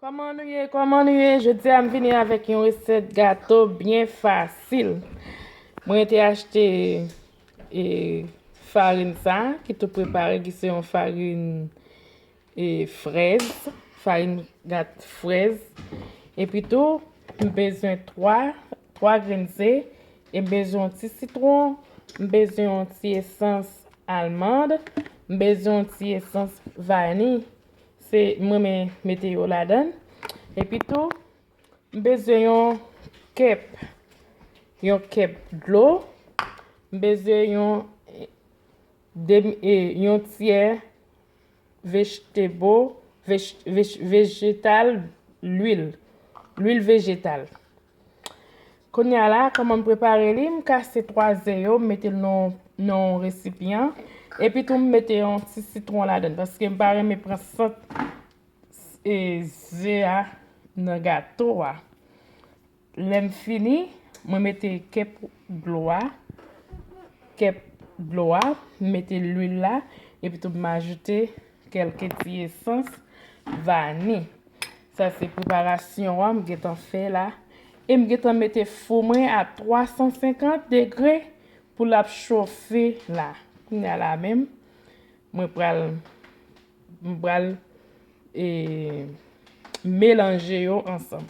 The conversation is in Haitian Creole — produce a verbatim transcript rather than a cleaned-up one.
Kòman nou ye? Kòman nou ye? Jodi a m vini avèk yon resèt gato byen fasil. Mwen te achte e, farin sa ki tou prepare, ki se yon farin e, frèz, farin gat frèz. Epi tou, m bezwen twa, twa grenn ze, e m bezwen yon ti sitwon, m bezwen yon ti esans almand, m bezwen yon ti esans vani. Se, m renmen mete yo ladan. Epi tou, m bezwen yon kèp, yon kèp dlo. M bezwen yon, demi, e, yon tyè vegetable, vej-, vej-, vegetal, lwil, lwil vejetal. Kounye a la, kòman m prepare li? M kase twa ze yo, m mete l nan, nan yon resipyan. Epi tou, m mete yon ti sitwon ladan, paske m pa renmen pran sant e, ze a nan gato a. Lè m fini, mwen mete kèp dlo a, kèp dlo a, m mete lwil la, epi tou m ajoute kèlke ti esans vani. Sa se preparasyon an m gentan fè la. E m gentan mete fou mwen a twa san senkant degre pou l ap chofe la. Kounye a la menm, mwen pral, m pral e, melanje yo ansanm.